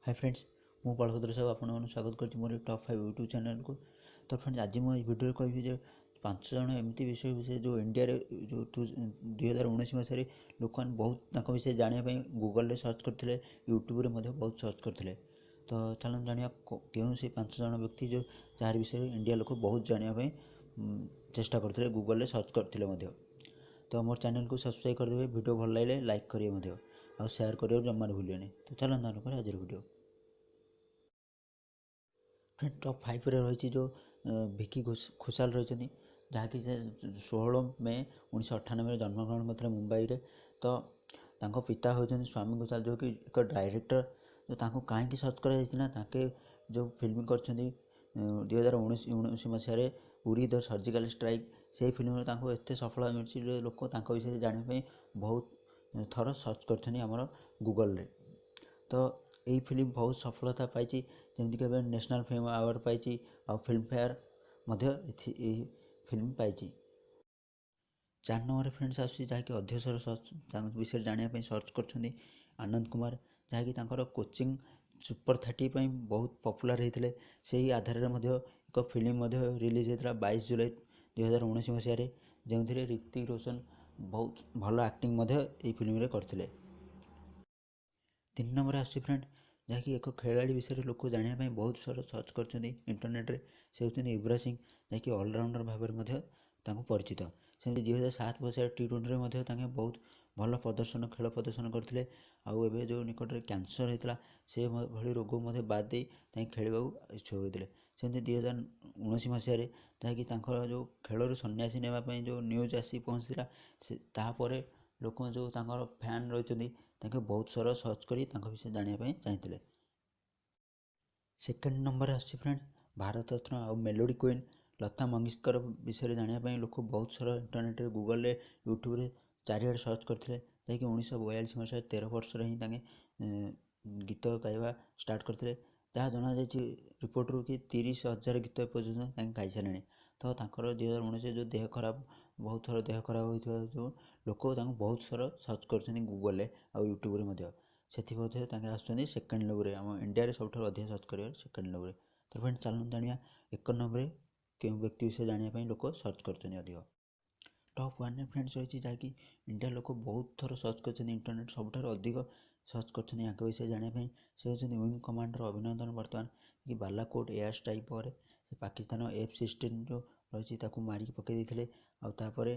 High friends, ମୁଁ ବଳଭଦ୍ର ସାହୁ ଆପଣମାନଙ୍କୁ ସ୍ୱାଗତ କରୁଛି ମୋର ଟପ୍ 5 ୟୁଟ୍ୟୁବ୍ ଚ୍ୟାନେଲ୍କୁ। ତ ଫ୍ରେଣ୍ଡସ୍, ଆଜି ମୁଁ ଏଇ ଭିଡ଼ିଓରେ କହିବି ଯେ ପାଞ୍ଚ ଜଣ ଏମିତି ବିଷୟ ବିଷୟରେ ଯେଉଁ ଇଣ୍ଡିଆରେ ଯେଉଁ 2019 ମସିହାରେ ଲୋକମାନେ ବହୁତ ତାଙ୍କ ବିଷୟରେ ଜାଣିବା ପାଇଁ ଗୁଗଲ୍ରେ ସର୍ଚ୍ଚ କରିଥିଲେ, ୟୁଟ୍ୟୁବ୍ରେ ମଧ୍ୟ ବହୁତ ସର୍ଚ୍ଚ କରିଥିଲେ। ତ ଚାଲନ୍ତୁ ଜାଣିବା କେଉଁ ସେ ପାଞ୍ଚ ଜଣ ବ୍ୟକ୍ତି ଯେଉଁ ଯାହାର ବିଷୟରେ ଇଣ୍ଡିଆ ଲୋକ ବହୁତ ଜାଣିବା ପାଇଁ ଚେଷ୍ଟା କରିଥିଲେ, ଗୁଗଲ୍ରେ ସର୍ଚ୍ଚ କରିଥିଲେ ମଧ୍ୟ। ତ ମୋର ଚ୍ୟାନେଲ୍କୁ ସବସ୍କ୍ରାଇବ୍ କରିଦେବେ, ଭିଡ଼ିଓ ଭଲ ଲାଗିଲେ ଲାଇକ୍ କରିବେ ମଧ୍ୟ ଆଉ ସେୟାର କରିବାକୁ ଜମାରୁ ଭୁଲିବେନି। ତ ଚାଲନ୍ତୁ ଆରମ୍ଭ କରିବା ଆଜିର ଭିଡ଼ିଓ। ଫ୍ରେଣ୍ଡ, ଟପ୍ 5ରେ ରହିଛି ଯେଉଁ ଭିକି ଖୁସାଲ ରହିଛନ୍ତି, ଯାହାକି ସେ 16 ମେ 1998ରେ ଜନ୍ମଗ୍ରହଣ କରିଥିଲେ ମୁମ୍ବାଇରେ। ତ ତାଙ୍କ ପିତା ହେଉଛନ୍ତି ସ୍ୱାମୀ ଘୋଷାଲ, ଯେଉଁକି ଏକ ଡାଇରେକ୍ଟର। ତ ତାଙ୍କୁ କାହିଁକି ସର୍ଚ୍ଚ କରାଯାଇଛି ନା ତାଙ୍କେ ଯେଉଁ ଫିଲ୍ମ କରିଛନ୍ତି 2019 ମସିହାରେ ଉରି ଦ ସର୍ଜିକାଲ ଷ୍ଟ୍ରାଇକ୍, ସେଇ ଫିଲ୍ମରେ ତାଙ୍କୁ ଏତେ ସଫଳତା ମିଳିଛି ଯେ ଲୋକ ତାଙ୍କ ବିଷୟରେ ଜାଣିବା ପାଇଁ ବହୁତ ଥର ସର୍ଚ୍ଚ କରିଛନ୍ତି ଆମର ଗୁଗଲ୍ରେ। ତ ଏଇ ଫିଲ୍ମ ବହୁତ ସଫଳତା ପାଇଛି, ଯେମିତିକି ଏବେ ନ୍ୟାସନାଲ୍ ଫିଲ୍ମ ଆୱାର୍ଡ଼ ପାଇଛି ଆଉ ଫିଲ୍ମଫେୟାର ମଧ୍ୟ ଏଥି ଏହି ଫିଲ୍ମ ପାଇଛି। 4 ନମ୍ବରରେ ଫ୍ରେଣ୍ଡସ୍ ଆସୁଛି, ଯାହାକି ଅଧିକ ସର୍ଚ୍ଚ ତାଙ୍କ ବିଷୟରେ ଜାଣିବା ପାଇଁ ସର୍ଚ୍ଚ କରିଛନ୍ତି, ଆନନ୍ଦ କୁମାର, ଯାହାକି ତାଙ୍କର କୋଚିଂ ସୁପର 30 ପାଇଁ ବହୁତ ପପୁଲାର ହେଇଥିଲେ। ସେହି ଆଧାରରେ ମଧ୍ୟ ଏକ ଫିଲ୍ମ ମଧ୍ୟ ରିଲିଜ୍ ହେଇଥିଲା 22 ଜୁଲାଇ 2019 ମସିହାରେ, ଯେଉଁଥିରେ ଋତିକ ରୋଶନ ବହୁତ ଭଲ ଆକ୍ଟିଂ ମଧ୍ୟ ଏହି ଫିଲ୍ମରେ କରିଥିଲେ। 3 ନମ୍ବରରେ ଆସୁଛି ଫ୍ରେଣ୍ଡ, ଯାହାକି ଏକ ଖେଳାଳି ବିଷୟରେ ଲୋକ ଜାଣିବା ପାଇଁ ବହୁତ ସାରା ସର୍ଚ୍ଚ କରିଛନ୍ତି ଇଣ୍ଟରନେଟ୍ରେ। ସେ ହେଉଛନ୍ତି ୟୁବରାଜ ସିଂ, ଯାହାକି ଅଲରାଉଣ୍ଡର ଭାବରେ ମଧ୍ୟ ତାଙ୍କୁ ପରିଚିତ। ସେମିତି 2007 ମସିହାରେ ଟି ଟ୍ୱେଣ୍ଟିରେ ମଧ୍ୟ ତାଙ୍କେ ବହୁତ ଭଲ ଖେଳ ପ୍ରଦର୍ଶନ କରିଥିଲେ। ଆଉ ଏବେ ଯେଉଁ ନିକଟରେ କ୍ୟାନ୍ସର ହେଇଥିଲା, ସେ ଭଳି ରୋଗ ମଧ୍ୟ ବାଦ ଦେଇ ତାଙ୍କେ ଖେଳିବାକୁ ଇଚ୍ଛୁକ ହୋଇଥିଲେ। ସେମିତି 2019 ମସିହାରେ ଯାହାକି ତାଙ୍କର ଯେଉଁ ଖେଳରୁ ସନ୍ନ୍ୟାସୀ ନେବା ପାଇଁ ଯେଉଁ ନ୍ୟୁଜ୍ ଆସି ପହଞ୍ଚିଥିଲା, ସେ ତାପରେ ଲୋକ ଯେଉଁ ତାଙ୍କର ଫ୍ୟାନ୍ ରହିଛନ୍ତି ତାଙ୍କେ ବହୁତ ସାରା ସର୍ଚ୍ଚ କରି ତାଙ୍କ ବିଷୟରେ ଜାଣିବା ପାଇଁ ଚାହିଁଥିଲେ। ସେକେଣ୍ଡ ନମ୍ବରରେ ଆସୁଛି ଫ୍ରେଣ୍ଡ, ଭାରତ ରତ୍ନ ଆଉ ମେଲୋଡ଼ି କୁଇନ୍ ଲତା ମଙ୍ଗେସକର ବିଷୟରେ ଜାଣିବା ପାଇଁ ଲୋକ ବହୁତ ସାରା ଇଣ୍ଟରନେଟ୍ରେ, ଗୁଗଲ୍ରେ, ୟୁଟ୍ୟୁବ୍ରେ ଚାରିଆଡ଼େ ସର୍ଚ୍ଚ କରିଥିଲେ। ଯାହାକି 1942 ମସିହାରେ 13 ବର୍ଷରେ ହିଁ ତାଙ୍କେ ଗୀତ ଗାଇବା ଷ୍ଟାର୍ଟ କରିଥିଲେ। ଯାହା ଜଣାଯାଇଛି ରିପୋର୍ଟରୁ କି 30,000 ଗୀତ ଏପର୍ଯ୍ୟନ୍ତ ତାଙ୍କେ ଗାଇ ସାରିଲେଣି। ତ ତାଙ୍କର 2019 ଯେଉଁ ଦେହ ଖରାପ, ବହୁତ ଥର ଦେହ ଖରାପ ହୋଇଥିବା ଯୋଗୁଁ ଲୋକ ତାଙ୍କୁ ବହୁତ ଥର ସର୍ଚ୍ଚ କରିଛନ୍ତି ଗୁଗଲ୍ରେ ଆଉ ୟୁଟ୍ୟୁବ୍ରେ ମଧ୍ୟ। ସେଥିମଧ୍ୟରେ ତାଙ୍କେ ଆସୁଛନ୍ତି ସେକେଣ୍ଡ ନମ୍ବରରେ, ଆମ ଇଣ୍ଡିଆରେ ସବୁଠାରୁ ଅଧିକ ସର୍ଚ୍ଚ କରିବାରେ ସେକେଣ୍ଡ ନମ୍ବରରେ। ତ ଫ୍ରେଣ୍ଡ, ଚାଲନ୍ତୁ ଜାଣିବା 1 ନମ୍ବରରେ କେଉଁ ବ୍ୟକ୍ତି ବିଷୟରେ ଜାଣିବା ପାଇଁ ଲୋକ ସର୍ଚ୍ଚ କରୁଛନ୍ତି ଅଧିକ। ଟପ୍ 1ରେ ଫ୍ରେଣ୍ଡସ୍ ରହିଛି, ଯାହାକି ଇଣ୍ଡିଆ ଲୋକ ବହୁତ ଥର ସର୍ଚ୍ଚ କରିଛନ୍ତି, ଇଣ୍ଟରନେଟ୍ ସବୁଠାରୁ ଅଧିକ ସର୍ଚ୍ଚ କରିଛନ୍ତି ୟାଙ୍କ ବିଷୟରେ ଜାଣିବା ପାଇଁ। ସେ ହେଉଛନ୍ତି ୱିଙ୍ଗ କମାଣ୍ଡର ଅଭିନନ୍ଦନ ବର୍ତ୍ତମାନ, କି ବାଲାକୋଟ ଏୟାର ଷ୍ଟ୍ରାଇକ୍ ପରେ ସେ ପାକିସ୍ତାନ F-16 ଯେଉଁ ରହିଛି ତାକୁ ମାରିକି ପକାଇ ଦେଇଥିଲେ। ଆଉ ତାପରେ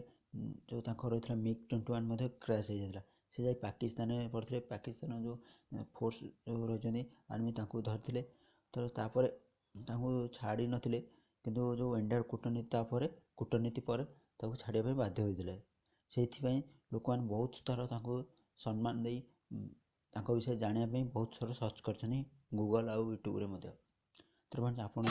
ଯେଉଁ ତାଙ୍କର ରହିଥିଲା ମିଗ୍ 21 ମଧ୍ୟ କ୍ରାସ୍ ହେଇଯାଇଥିଲା। ସେ ଯାଇ ପାକିସ୍ତାନରେ ପଡ଼ିଥିଲେ, ପାକିସ୍ତାନ ଯେଉଁ ଫୋର୍ସ ଯେଉଁ ରହିଛନ୍ତି ଆର୍ମି ତାଙ୍କୁ ଧରିଥିଲେ। ତ ତାପରେ ତାଙ୍କୁ ଛାଡ଼ି ନଥିଲେ, କିନ୍ତୁ ଯେଉଁ ଇଣ୍ଡିଆର କୂଟନୀତି, ତାପରେ କୂଟନୀତି ପରେ ତାକୁ ଛାଡ଼ିବା ପାଇଁ ବାଧ୍ୟ ହୋଇଥିଲେ। ସେଇଥିପାଇଁ ଲୋକମାନେ ବହୁତ ଥର ତାଙ୍କୁ ସମ୍ମାନ ଦେଇ ତାଙ୍କ ବିଷୟରେ ଜାଣିବା ପାଇଁ ବହୁତ ଥର ସର୍ଚ୍ଚ କରିଛନ୍ତି ଗୁଗଲ୍ ଆଉ ୟୁଟ୍ୟୁବ୍ରେ ମଧ୍ୟ। ତ ଆପଣ